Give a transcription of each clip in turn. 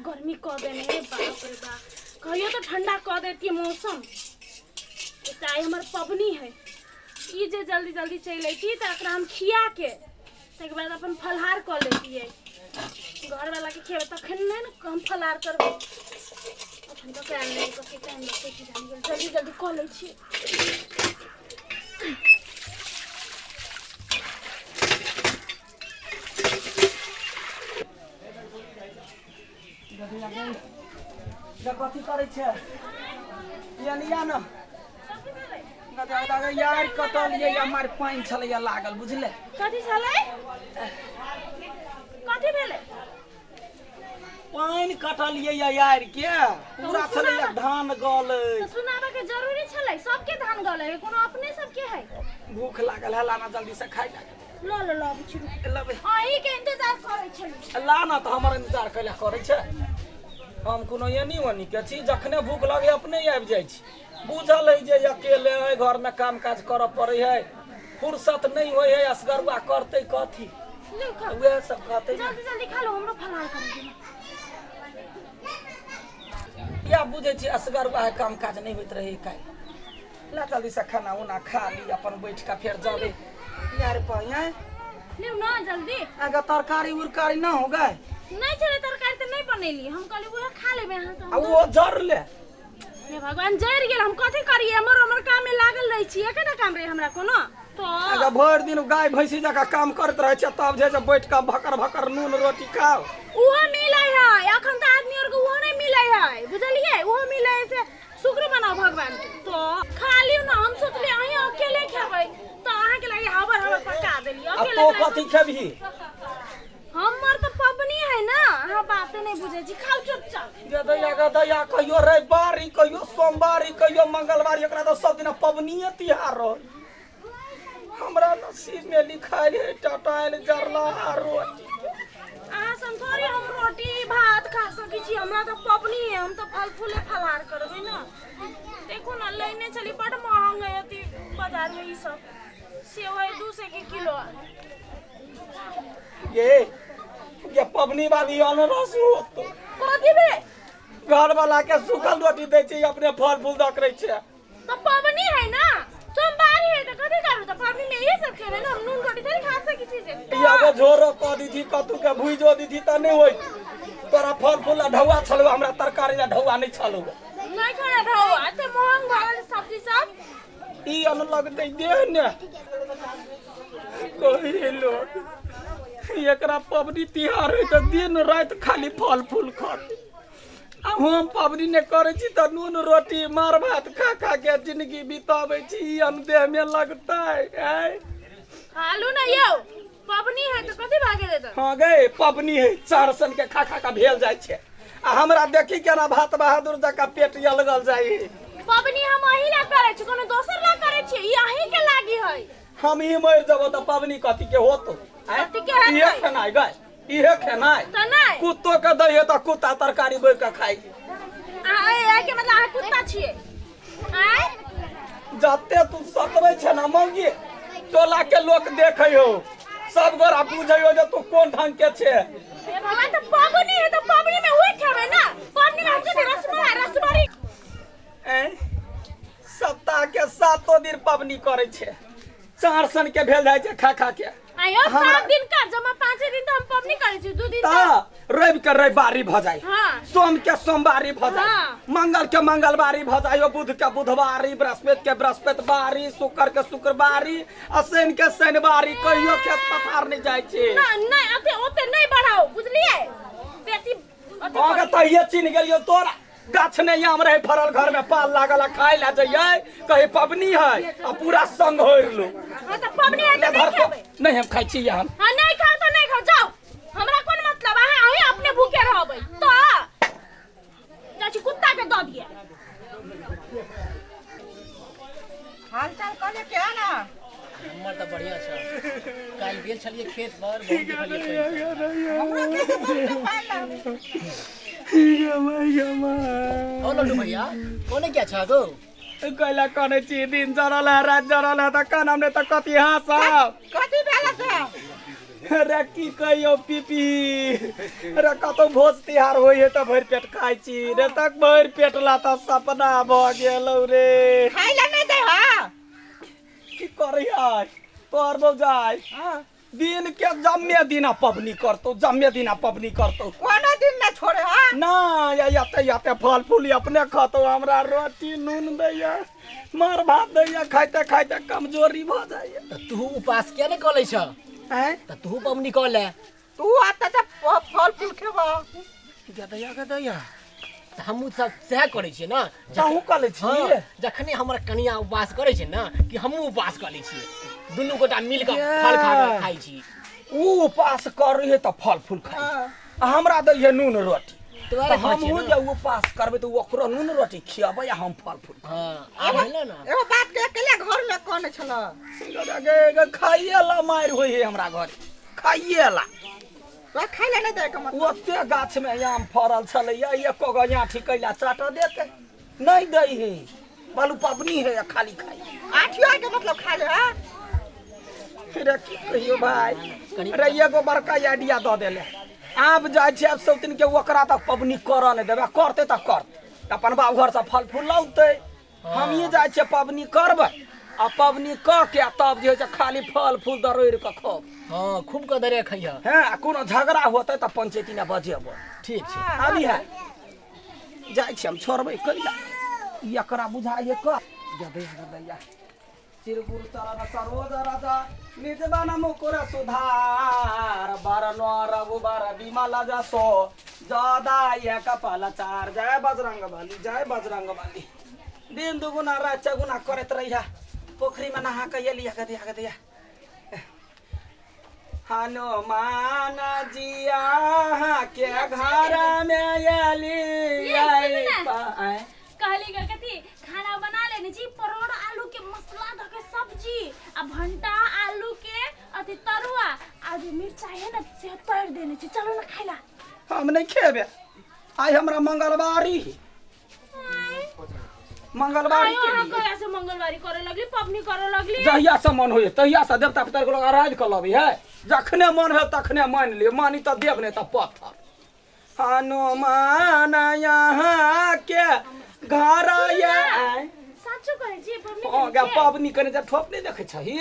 गर्मी कऽ देने हे, बाप रे बाप। कहियो तऽ ठंडा कऽ देतियै मौसम। एकटा आइ हमर पबनी है, ई जे जल्दी जल्दी चलि अयती तऽ एकरा हम खियाके ताहिके बाद अपन फलहार कऽ लेतियै। घरवालाके खिएबै तखन नहि ने हम फलहार करबै। अखन तक आयल नहि, कते टाइम लगतै की जानि गेल। जल्दी जल्दी कऽ लै छियै। कथी करै छै यानी या न यार कटल ये हमार पानि छलैया लागल, बुझले? कथी छलै? कथी भेलै? पानि कटल ये यार के पूरा छलैया धान गलै। तऽ सुनाबे के जरूरी छलै? सबके धान गलै है, कोनो अपने सबके है? भूख लागल है, लाना जल्दी से खाइ ला। ल ल ल, अबै छी, रुकू। लबै। अहीं के इंतजार करै छली। ला ना, तऽ हमर इंतजार कैला करै छै? हम कोनो एनी ओनी के छी? जखने भूख लगे अपने आबि जाइ छी। बुझल है जे अकेले है, घरमे काम काज करऽ पड़ै है, फुर्सत नहि होइ है, असगरुआ करतै कथी? लिउ, खाउ। उएह सब कहतै ने। जल्दी जल्दी खा लो, हमरो फलहार करै दियौ। या बुझै छी असगरुआ है, काम काज नहि होइत रहै काल्हि। ला जल्दी से खाना उना खा ली, अपन बैठ कऽ फेर जबै यार पाई। लिउ ना जल्दी। अगर तरकारी उरकारी ना हो गए? नहि छलै तरकारी तऽ नहि बनेली। हम कहली उहे खा लेबै अहाँ तऽ। आ ओ जरले। हे भगवान, जरि गेल, हम कथी करियै? हमर हमर काम में लागल रहै छी, एकेटा काम रहै हमरा कोनो तो। अगर भरि दिन गाय भैंसी जकाँ काम करैत रहै छै, तब जे छै बैठ कऽ भकर भकर नून रोटी खाओ। उहो मिलै है, अखन तऽ आदमी और के उहो नहि मिलै है, बुझलियै? उहो मिलै है से शुक्र मनाओ भगवान के। तो खा लियौ ना। हम सोचलियै अहीं अकेले खेबै तऽ अहाँके लागी हबर हबर पका देलियै। आ अकेले तो तऽ कथी खेबही? हमर तऽ पबनी है ना, अहाँ बाते नहि बुझै छी। खाउ चुपचाप। गदैया गदैया, कहियो रविवारी, कहियो सोमवारी, कहियो मंगलवारी, एकरा तऽ सब दिना पबनिये तिहार रहल। हमरा नसीब में लिखायल है टटायल जरला रोटी। अहाँ सन थोड़े हम रोटी भात खा सकै छी। हमरा तऽ पबनी है, हम तऽ फल फूले फलहार करबै ने। देखू ने, लेने छली, बड महंग है अथी बाजार में। ई सब सेब है 200 के किलो। ये पबनी वाली अनरस होत। कथी बे? घर वाला के सूखल रोटी दै छै, अपने फल फूल दऽ के छै। तऽ पबनी है ना, सोमवारी है, तऽ कथी करू? तऽ पबनी में इहे सब खेबै ने, हम नून रोटी थोड़ी खा सकै छी से। ई अगर झोरो कऽ दीथी, कतू के भुइजो दीथी तऽ नहि होइत। तोरा फल फूल ला ढौआ छलौ, हमरा तरकारी ला ढौआ नहि छलौ। नहि खाना ढौआ, एते महंग भऽ गेल सब्जी सब। ई अन्न लगतै देह ने। कही लोग एकरा पबनी तिहार होइ तऽ दिन राति खाली फल फूल खाते, आ हम पबनी नहि करै छी तऽ नून रोटी मार भात खा खा के जिंदगी बिताबै छी। ई अन्न देह में लगतै आँय? खालू ना यौ, पबनी है तऽ कथी भागे देतै? हाँ गे, पबनी है, चार सन के खा खा के भेल जाइ छै, आ हमरा देखी केना भात बहादुर जकाँ पेट अलगल जाइ है। पबनी हम अही ला करै छी, कोनो दोसर ला करै छी? ई अही के लागी है। हम ही मरि जबो तऽ पबनी कथी के होतो आँय? कथी के हेतै? इहे खेनाइ गए, इहे खेनाइ तऽ नहि। कुत्तो के दैहे तऽ कुत्ता तरकारी बोरि के खाइ। अहाँ के मतलब अहाँ कुत्ता छियै आँय? जते तू सतबै छै ना मौगी, टोला के लोक देखै हो, सब गोरा बुझै हो जे तू कोन ढंग के छै। हे भगवान, तऽ पबनी है तऽ पबनी में उहे खेबै ना। पबनी में हम कथी रसमलाई रसबरी? ऐं, सप्ताह के सातो दिन पबनी करै छै, चार सन के भेल जाइ छै खा खा के। आयो, हमरा- 7 दिन का जमा 5 दिन तऽ हम पबनी करै छी, 2 दिन तऽ रवि के रविवारी भऽ जाइ, हाँ। सोम के सोमवारी भऽ जाइ, मंगल के मंगलवारी भऽ जाइ, बुध के बुधवारी, बृहस्पति के बृहस्पतिवारी, शुक्र के शुक्रवारी आ शनि के शनिवारी। कहियो खेत पथार नहि जाइ छै। ना नहि, अते ओते नहि बढ़ाओ, बुझलियै? बेसी अथी अहाँके करू। तहिये चिन्ह गेलियौ तोरा। गाछ नहि आम रहे फड़ल, घर में पाल लागल, आ खाय ला जइयै, कहे पबनी है, आ पूरा संग होइर लो। हाँ तऽ पबनी है तऽ नहि खेबै? नहीं, हम खाइ छी यहाँ। हाँ, नहीं खाओ तऽ नहीं खाओ, जाओ, हमरा कोन मतलब? अहाँ अहीं अपने भूखे रहबै। तऽ जाइ छी कुत्ता के दऽ दिए। हालचाल कहलियै केहन है? हमर तऽ बढ़िया छै। काल्हि गेल छलियै खेत पर, बहुत देखलियै पानि सब। हमरो के तऽ बहुते पानि लागल। ओ लड्डू भैया, कोने क्या छह गो? कैला करै छी? दिन जरल है, रात जरल है, तऽ कानम नहि तऽ कथी? हाँ सब कथी भेल से? रे की कहियो पीपी रे, कतौ भोज तिहार होइ है तऽ भरि पेट खाइ छी रे, तक भरि पेट ला तऽ सपना भऽ गेलौ रे। खाइ ला नहीं दे। हाँ। की करै है तोहर भौजाइ? हाँ। दिन के जम्मे दिना पबनी करतौ, जम्मे दिना पबनी करतौ। कोनो दिन ना छोड़े। हाँ। ना या याते याते फल फूल अपने खतौ, हमरा रोटी नून दैया, मार भात दैया, खाइते खाइते कमजोरी भऽ जाइया। तऽ तू उपास किया नहि कऽ लै छह? आँय? तऽ तू पबनी कऽ ले। तू आता तऽ फल फूल खेबा। गदैया गदैया। तऽ हमहूँ सब सएह करै छियै ने। तहूँ कऽ लै हँ। छियै? जखने हमर कनिया उपवास करै छै ने कि हमहूँ उपवास कऽ लै छियै, दुनू गोटा मिल कऽ फल खा कऽ खाइ छी। ऊ उपास करै है तऽ फल फूल खाइ हाँ। आ हमरा दै है नून रोटी। तोरा तऽ खाइ छियै हमहूँ ने? जे उपास करबै तऽ ओकरो नून रोटी खियबै आ हम फल फूल। हँ, आब भेलै ने। एगो बात के अकेले घर में कने छल? गे गे, खाइए ला मारि होइ है हमरा घर, खाइए ला। तोरा खाइ ला नहीं दे के मतलब? ओते गाछ में आम फड़ल छलैया, एको गो आँठी कैला चाट देते नहि दै है, बालू पबनी है आ खाली खाइ। आठियो के मतलब खा ले। हाँ। रे की कहियो भाई रे, एगो बड़का आइडिया दऽ देले। आब जाइ छै, आब सब दिन के ओकरा तक पबनी करऽ नहि देबै, करतै तऽ करतै अपन बाप घरसँ फल फूल लौतै। हमही जाइ छियै पबनी करबै आ पबनी कऽ के आ तब जे होइ छै खाली फल फूल दरोड़ि कऽ खब। हँ, खूब कऽ दरे खइह। हँ, आ कोनो झगड़ा होतै तऽ पंचायती ने बजेबै। ठीक छै। अभी है जाइ छी हम, छोड़बै कैला ई एकरा बुझाइए कऽ गदैया गदैया। चिरगुर चरण सरोज राजा निज बन मुकुर सुधार, बरनो रघुबर बिमल जसो जदाय कपाल चार। जय बजरंग बली, जय बजरंग बली। दिन दुगुना रात चौगुना करैत रहिया। पोखरी में नहा के एलिया गदैया गदैया। हनुमान जी अहाँ के घर में एली। ये, सुनू ना। कहली गे कथी, खाना बना लेने छी, परोड़ आलू के मसाला धऽ के सब्जी आ भंटा आलू के अथी तरुआ आ जे मिरचाई है ना से तोड़ देने छी, चलो ना खाइला। हम नहीं खेबे, आइ हमरा मंगलवारी है। मंगलवारी आयो के अहाँ लिए। कहिया से मंगलवारी करे लगली, पबनी करे लगली? जहिया से मन होइए तहिया से देवता पितर के लोग अराधि कऽ लबै है, जखने मन भेल तखने मानि लियौ, मानी तऽ देव नहि तऽ पत्थर। हनुमान यहाँ के घर ये। साचो कहै छी पबनी हँ करै गे छियै? पबनी कने जे ठोप नहि देखै छही?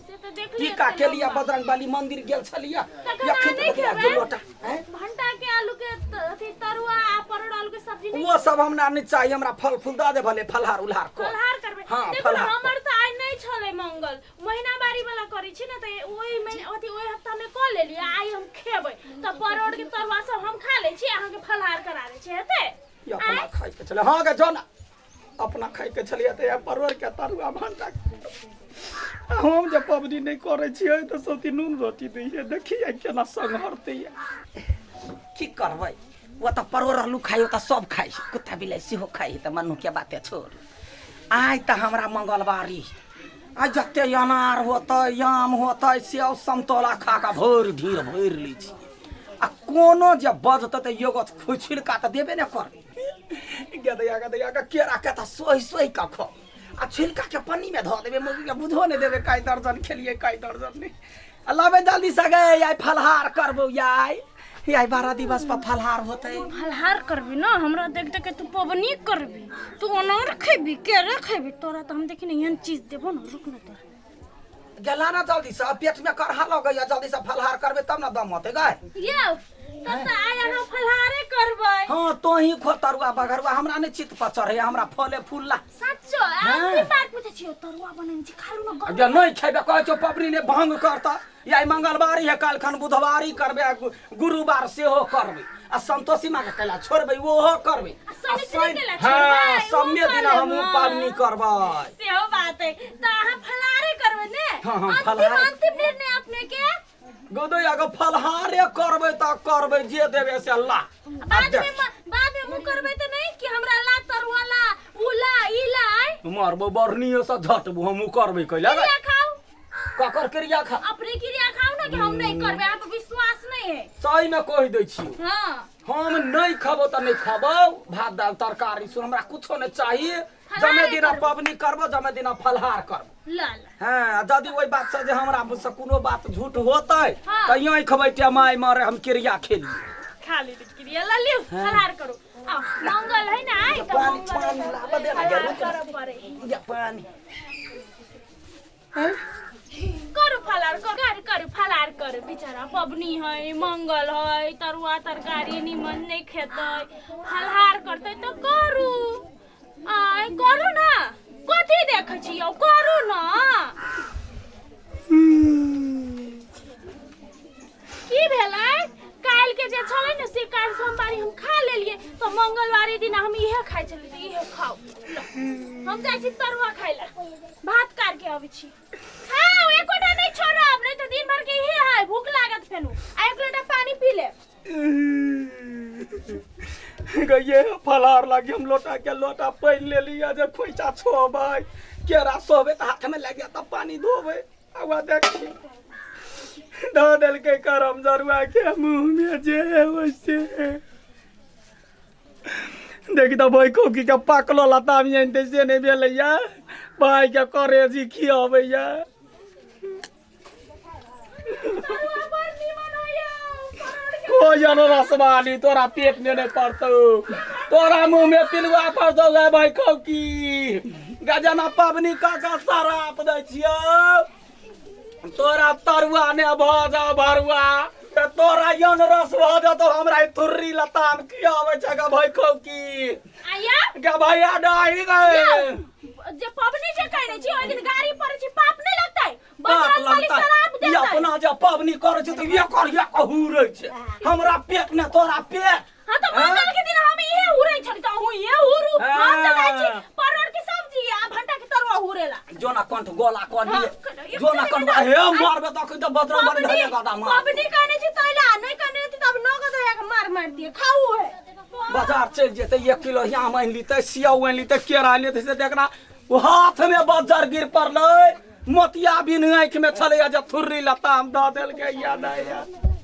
से तऽ देखलियै। टीका एते के लिए लम्बा। बजरंग बली मंदिर गेल छलियै। तखन अहाँ एखन नहि देखलियै खेबै? जे लोटा आँय? भंटा के आलू के अथी तरुआ आ परोड़ आलू के सब्जी नहीं? वो सब हमरा नहि चाही, हमरा फल फूल दऽ दे, भले फलहार उलहार कर। फलहार करबै? हाँ, देखू ने, फलहार। हमर तऽ आइ नहि छलै मंगल, महीनावारी वाला करै छी ने, तऽ ओहि महीना अथी ओहि हफ्ता मे कऽ लेलियै, आइ हम खेबै तऽ परोड़ के तरुआ सब हम खा लै छी, अहाँके फलहार करा दै छी, हेतै? ई अपना खाइ के छलै। हाँ गे, जो ना, अपना खाइ के छलियै तऽ इएह परोड़ के तरुआ भंटा के। आ हम जे पबनी नहि करै छियै तऽ सौती नून रोटी दैये, देखियै केना संघरतै। की करबै, ओ तऽ परोड़ आलू खाइ, ओ तऽ सब खाइ छै, कुत्ता बिलाइ सेहो खाइ है, तऽ मनु के बाते छोड़। आइ तऽ हमरा मंगलवारी, आइ जते अनार होतै, आम होतै, सेब समतोला खा कऽ भरि ढीर भरि लै छी आ कोनो जे बजतै तऽ एगो छिलका तऽ देबे ने करबै। गदैया गदैया के केरा के तऽ सोहि सोहि कऽ खाउ आ छिलका के पन्नी में धऽ देबै, मौगी के बुझो नहि देबै काइ दर्जन खेलियै काइ दर्जन नहि। आ लाबै जल्दी से गे, आइ फलहार करबौ, आइ आइ 12 दिवस पर फलहार होतै। फलहार करबी ना? हमरा देख देख के तू पबनी करबी, तू अनार खेबी, केरा खेबी, तोरा तऽ हम देखी ने एहन चीज देबो ना, रुक ना तोरा। गेला ना जल्दी से, पेट में करहा लगैया, जल्दी से फलहार करबै तब ना दम होतै गाय। यौ, तब तऽ आइ अहाँ फलहारे करबै। हाँ, तो ही खो तरुआ बगरुआ, हमरा नहि चित्त पर चढ़ैया, हमरा फले फूल ला। सच्चो अंतिम बार पूछै छियौ, तरुआ बनेने छी, खालू ना गरम? जे नहि खेबै, कहै छौ पबनी नहि भंग करता। आइ मंगलवारी है, काल्हि खन बुधवारी करबै आ गुरुवार सेहो करबै आ संतोषी माँ के कैला छोड़बै, ओहो करबै। आ शनिचरी कैला हाँ छोड़बै, ओहो सम्मे दिन कर हमहूँ लेबै। पाबनि करबै। सेहो बात है, तऽ अहाँ फलहारे करबै ने? हाँ, हाँ, अंतिम फलहारे। अंतिम निर्णय अपने के। गोदो अगर फलहारे करबै तऽ करबै, जे देबै से ला। बाद में बाद में मुँह करबै तऽ नहीं कि हमरा ला तरुआ ला, उ ला, ई ला, आइ मारबो बरनियो से झटबो, हमहूँ करबै कैला। क्रिया खाओ। ककर क्रिया खा? अपने क्रिया खाओ ना कि हम नहीं करबै, अहाँ पर विश्वास नहीं है। सही में कहि दै छी। हाँ। हम नहीं खबो तऽ नहीं खबो, भात दाल तरकारी सुन, हमरा कुछो नहीं चाहिए। जमे दिना पबनी करबो जमे दिना फलहार करबो। ला ला। हाँ, यदि ओहि बात से जे हमरा से कोनो बात झूठ होतै हाँ। तऽ आँखि बैठे माय मारे हम क्रिया खेली। खा ली क्रिया ला लियो फलहार करू। आ मंगल है ना आइ तऽ पानी मंगल पानी है तऽ लाबऽ दे ना, फलहार रुक ना। करऽ पड़े। या पानी। करू फलहार करू करू करू फलहार करू। बेचारा पबनी है मंगल है तरुआ तरकारी निमन नहीं खेतै फलहार करतै तऽ करू। आय करू ना, कथी देखै छी यौ, करू ना। की भेलै काल्हि के जे छलै ने से काल्हि सोमवारी हम खा लेलियै तऽ मंगलवारी दिन हम इहे खाइ छलियै तऽ इहे खाउ। ल, हम जाइ छी तरुआ खाइ लए, भात काट के अबै छी। खाउ, एकोटा नहि छोड़ब, नहि तऽ दिन भर के इहे है, भूख लागत फेनु। आ एक लोटा पानी पी लेब। गये फलहार लागी हम लोटा के लोटा पानि लेलियै जे खोइचा छोबै केरा सोहबै तऽ हाथ में लागि जायत तऽ पानी धोबै। आ वएह देखी धऽ देलकै करम जरुआ के मुँह में जे वैसे देखी तऽ भाई खोकी के पाकलो लताम आनिते से नहि भेलैया, भाई के करेजी खियाबैया। तरुआ बड़ नीमन होइया, परोड़ के। कोई रसवाली तोरा पेट में नहीं पड़तौ, तोरा मुंह में पिलुआ पड़तौ गे भाई खौकी। गजना पबनी काका शराप दै छियौ, तोरा तरुआ ने भऽ जाउ भरुआ, तऽ तोरा यौन रस भऽ जेतौ। हमरा ई थुर्री लताम खियाबै छै गे भाई खौकी। आया गे भैया डाही गे। जे पबनी जे कहने छी ओहि दिन गाड़ी पड़ै छी, पाप नहि लगतै? पाप बजरंग बली लगतै। शराब ई देतै। अपना जे पबनी करै छै तऽ एकर एक हुरै छै, हमरा पेट ने तोरा पेट। हाँ तऽ मंगल के दिन हम इहे हुरै छली तऽ अहूँ इहे हुरू। हम तऽ जाइ छी परोड़ के सब्जी आ भंटा के तरुआ हुरेला। जोना कंठ गोला कऽ हाँ, दिए, एक जोना सेकंड कंठ ना। हे मारबे तखन तऽ बजरंग बली पबनी धरे गदा मार। पबनी कहने छी तैला नहि कहने रहती तब नौ गो धरे के मार मार दिए। खाऊ है। बाजार चलि जेतै, 1 किलो आम आनि लितै, सेव आनि लितै, केरा आनि लितै, से देखना ओ हाथ में बज्जर गिर पड़लै, मोतिया बिन आँखि में छलैया जे थुर्री लताम दऽ देलकै या नहि।